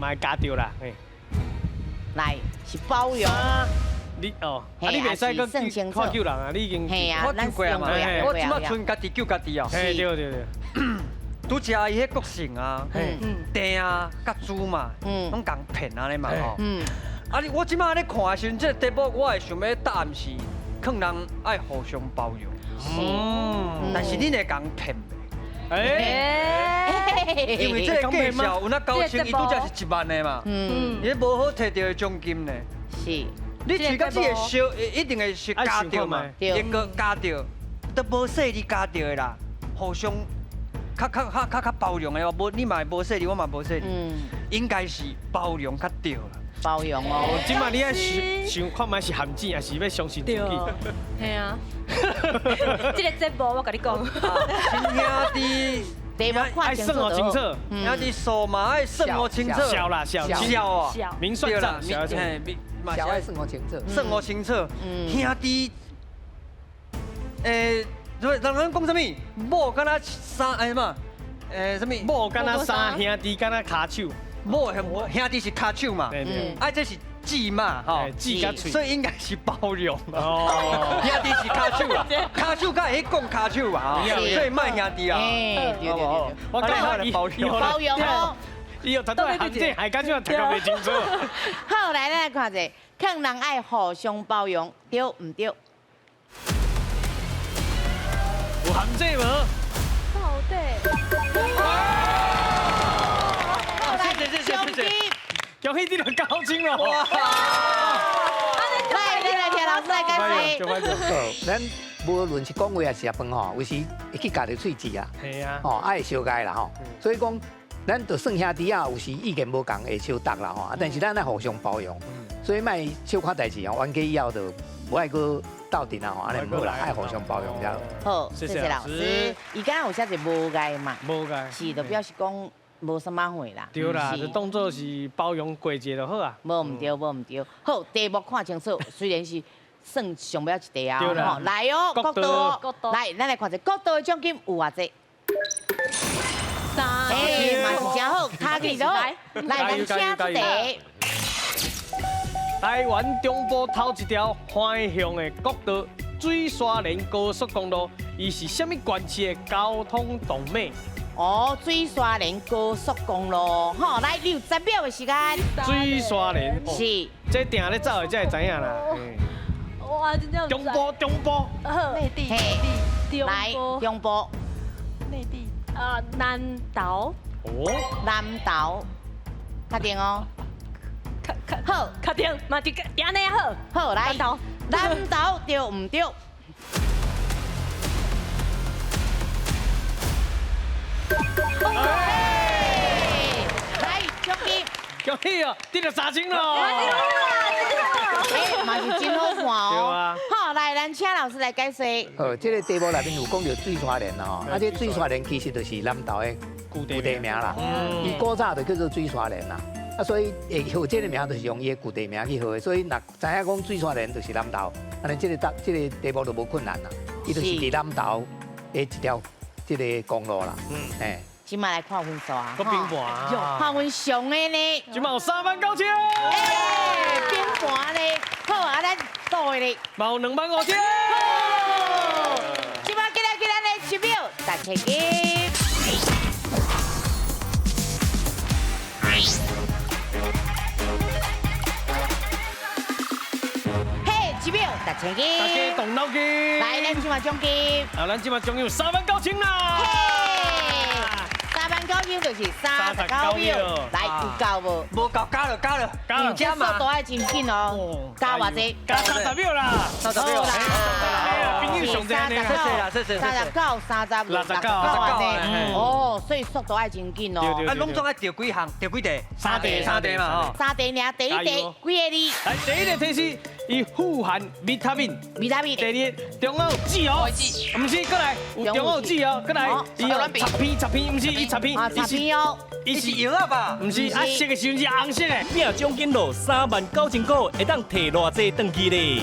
嘛會夾著啦。來，是包容。你哦，啊你袂使閣看救人啊，你已經我救過啊嘛，我這擺賰家己救家己哦。嘿，對對對。拄才伊彼郭姓啊，鄭啊，佮朱嘛，攏共騙按呢嘛吼。啊你我這擺咧看的時陣，這個題目我會想欲答案是，勸人愛互相包容。但是恁會共騙袂？因為這個介紹有那9000，伊拄才是1萬的嘛。你無好摕著的獎金呢。是。你喙佮舌會相，一定會是夾著嘛，一個夾著，都無細膩夾著的啦，互相。較包容的，無你嘛無細膩，我嘛無細膩，應該是包容較對啦。包容哦。這擺你愛想看覓是陷阱，抑是欲相信自己？係啊。這个節目我共你講。親兄弟，題目看清楚。清楚。兄弟數嘛愛算予清楚。笑啦笑。笑啊。明算帳。笑愛算予清楚。算予清楚。兄弟，欸。人人講啥物？某敢若三哎嘛？欸啥物？某敢若三兄弟敢若跤手。某兄弟是跤手嘛？啊，這是舌嘛？吼，舌佮喙，所以應該是包容。哦，兄弟是跤手啊，跤手較會講跤手嘛？所以莫兄弟啊。對對對，我講伊包容，包容哦。伊又讀到陷阱，還敢這樣讀甲袂清楚。好，來，咱來看者，勸人愛互相包容，對毋對？有陷阱無？到底？謝謝謝謝謝謝，恭喜你就9000了。來，來來，聽老師來解釋。好，咱無論是講話抑是食飯吼，有時會去咬著喙齒啊，吼，啊會相礙啦吼。所以講，咱就算兄弟啊，有時意見無仝會相觸啦吼，但是咱愛互相包容，所以莫小可代志哦，冤家以後就無愛閣鬥陣啊吼，按呢毋好啦，愛互相包容才好。好，謝謝老師。伊敢若有寫一個無礙嘛？無礙。是，就表示講無啥物貨啦。對啦，就當做是包容過節就好啊。無毋對，無毋對。好，題目看清楚，雖然是算上尾一題啊，吼，來哦，國道，來，咱來看一下國道的獎金有偌濟？哎，嘛是真好，卡起來，來，咱請出題。台灣中部頭一條橫向的國道水沙連高速公路，伊是啥物縣市的交通動脈？哦，水沙連高速公路，吼，來，你有10秒的時間。水沙連是，這定咧走的才會知影啦。哦，哇，真正中部，中部。好，内地，嘿，来，中部。内地。南投。哦。南投，确定哦。好，确定，嘛就按呢好。好，来。南投。南投对毋对？来，奖金。恭喜哦，得了3000咯！哎，嘛是真好看哦。好，来，咱请老师来解说。好，这个题目内面有讲到水沙连啦吼，啊，这水沙连其实就是南投的旧地名啦。伊古早就叫做水沙连啦，啊，所以会号这个名就是用伊的旧地名去号的，所以若知影讲水沙连就是南投，按呢这个答这个题目就无困难啦。伊就是伫南投的一条这个公路啦。嗯，哎。这摆来看分数啊！个冰盘，看阮上的呢，这摆有39000。哎，冰盘呢，好啊，咱倒的呢，嘛有25000。这摆过来过来咧，10秒，大千金。嘿，10秒，大千金。大家动脑筋。来，咱这摆奖金。啊，咱这摆奖金有39000啦。 39000就是39秒，来有够无？无够，加了加了，加了，这速度爱真紧哦，加偌济？加30秒啦，30秒啦。朋友上济呢，谢谢啦，谢谢。39、30、69安呢。哦，所以速度爱真紧哦。啊，拢总爱钓几项？钓几题？三题，三题嘛吼。三题尔，第一题几个字？来，第一个提示，伊富含维他命。维他命。第二，中央有籽哦，毋是，过来，有中央有籽哦，过来，伊有插片，插片，毋是伊插片。啊，插片哦，伊是药啊吧？毋是，啊，色的时阵是红色的。拼奖金落39000块，会当提偌济转去咧？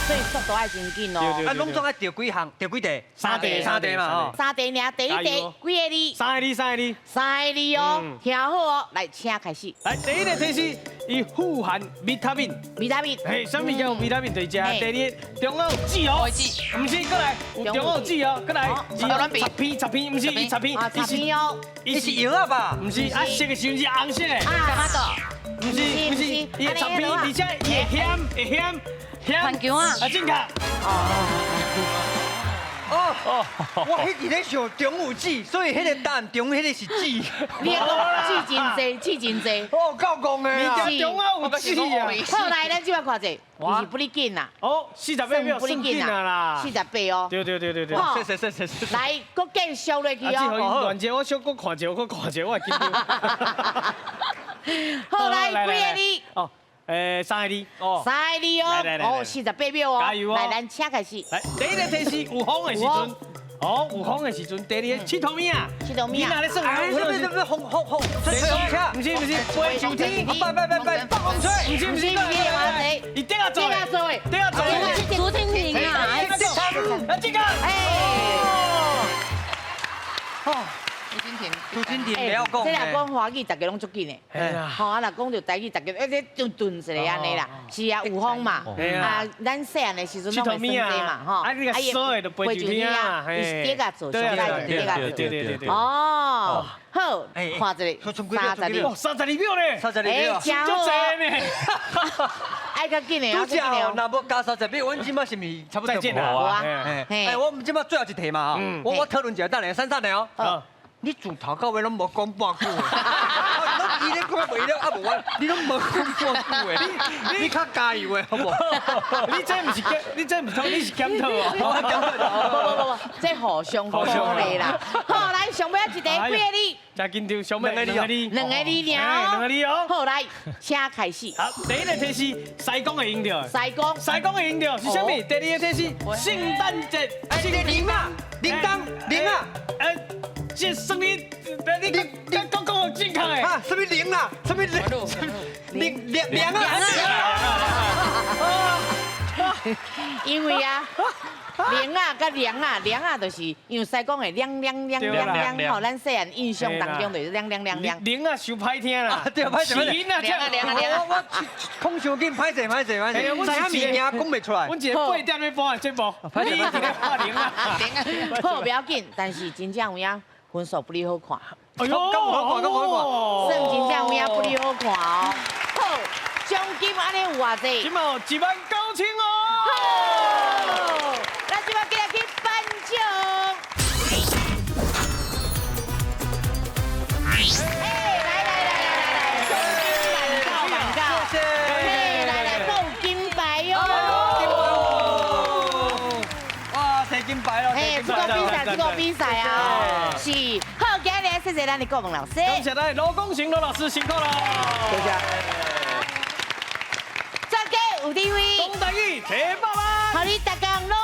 所以速度爱真紧哦。啊，拢总爱钓几项？钓几题？三题，三题嘛吼。三题尔，第一题几个字？三个字，三个字。三个字哦，听好哦，来，请开始。来，第一个提示，伊富含维他命。维他命。嘿，啥物叫维他命？就是食。第二，中央有籽哦。毋是，过来，有中央有籽哦，过来。插片，插片，毋是伊插片，伊是伊是药啊吧？毋是，啊，色的时阵是红色的。啊，毋是，毋是，伊会插片，而且伊会咸，会咸。番茄啊！啊，正确。哦，我彼伫咧想中有籽，所以彼个答案中彼个是籽。你讲籽真济，籽真济。哦，够讲的啦。你中啊有籽啊。后来咱这摆看者，伊是不离紧啦。哦，48秒，不离紧啦。48哦。对对对对对。谢谢谢谢谢谢。来，阁继续落去哦。乱者，我小阁看者，我看者，我会紧张。好，来几个字？哦。三个字哦，三个字哦，哦，48秒哦，加油哦！来，咱请开始。来，第一个提示有风的时阵，哦，有风的时阵。第二个，佚佗物啊，佚佗物啊，你若咧耍啊？不是不是，风风风，吹风车，不是不是，飞上天，拜拜拜拜，北风吹，不是不是，伊顶下做的，顶下做的，顶下做的，朱天林啊，啊，这个，哎，哦。朱金田，不要讲。这若讲华语，大家拢足紧的。吼啊，若讲著台语，大家哎这顿顿一下按呢啦。是啊，有风嘛。啊，咱细汉的时阵拢会耍这嘛，吼。啊，你个锁的就飞上天啊，伊是叠甲做，上来就叠甲做。对对对对。哦，好，看一下，32，哦，32秒咧，32秒，真好呢。爱较紧的，拄则哦，若无加30秒，阮这摆是毋是差不多？再见啦。哎，我们这摆最后一题嘛，吼，我讨论一下，等下珊珊的哦。你自头到尾拢无讲半句话，伊咧讲袂了，啊无我，你拢无讲半句话，你较加油的好无？你这毋是检，你这毋是你是检讨哦。我检讨。无无无，这互相鼓励啦。好，来上尾一题，几个字？真紧张，上尾两个字。两个字尔。两个字哦。好，来，请开始。好，第一个提示，西贡会用著。西贡。西贡会用著是啥物？第二个提示，圣诞节。铃啊，铃铛，铃啊。这算你，你你讲讲正确的。啊，什么铃啊？什么铃？铃铃铃啊！因为啊，铃啊，佮凉啊，凉啊，就是因为西贡的凉凉凉凉凉，吼，咱细汉印象当中就是凉凉凉凉。铃啊，伤歹听啦。对，歹势。铃啊，凉啊凉啊凉啊。我讲伤紧，歹势歹势歹势。知影物件讲袂出来。阮一个8点咧播的节目，你一直咧拍铃啊。好，不要紧，但是真正有影分数不哩好看。哎呦，敢有好看，敢有好算真正有影不哩好看哦。好，獎金按呢有偌濟？這馬19,000哦。好，咱這馬過來去頒獎。哎，來來來來來來，獎金萬九萬九，謝謝。來來報金牌喲。哇，提金牌咯！嘿，這個比賽，這個比賽啊，是。好，今日謝謝咱的顧問老師，感謝咱羅功行羅老師辛苦啦，多謝。專家有智慧，講台語提百萬，予你逐工攏